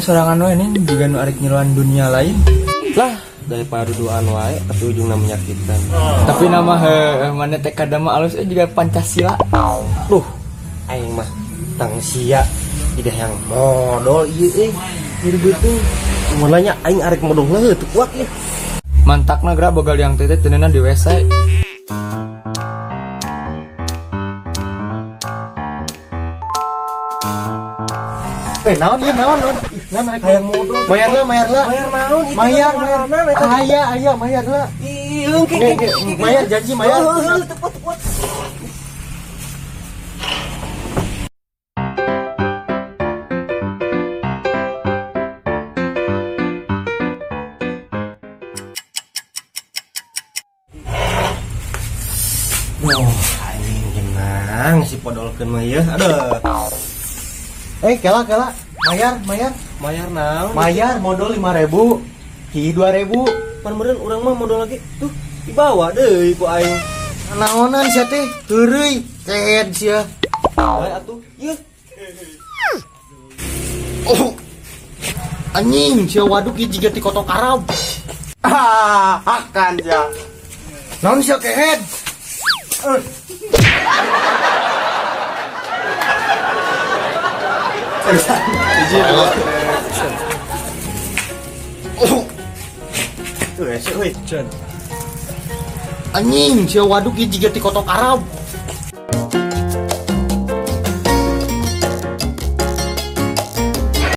Sorangan wae nih juga nu arek nyeluan dunia lain. Lah, daripada duaan wae tapi ujungnya menyakitkan. Tapi nama heuh mana teh kadama alus juga Pancasila. Duh, aing mah tang sia tidak yang modal ieu euy. Nyeri beuteung. Mulanya aing arek modal heuh teu kuat ieu. Mantakna geura boga liang teh teundeunna di WC. Naon ieu naon naon? Ih, naon arek Hayang modal. Mayar lah, mayar lah. Mayar naon ieu? Mayar, mayar. Aya, aya, mayar lah. Ih, engke Oke, oke, mayar janji mayar. Heuh, teu kuat, teu kuat. Duh, anjing jenang si podolkeun mah ieu. Aduh. Kela kela. Mayar, mayar. Mayar naon? Mayar modal 5.000. Ki 2.000. Pan meureun urang mah modal lagi tuh dibawa deui ku aing. Naonan sia teh? Heureuy, kehed sia. Bae atuh. Ieu. Oh. Anjing, sia waduk ieu jiga ti kotok Arab. Ah, akan sia. Naon sia kehed? Oh. Tuh hese euy. Anjing, sia waduk ieu jiga ti kotok Arab.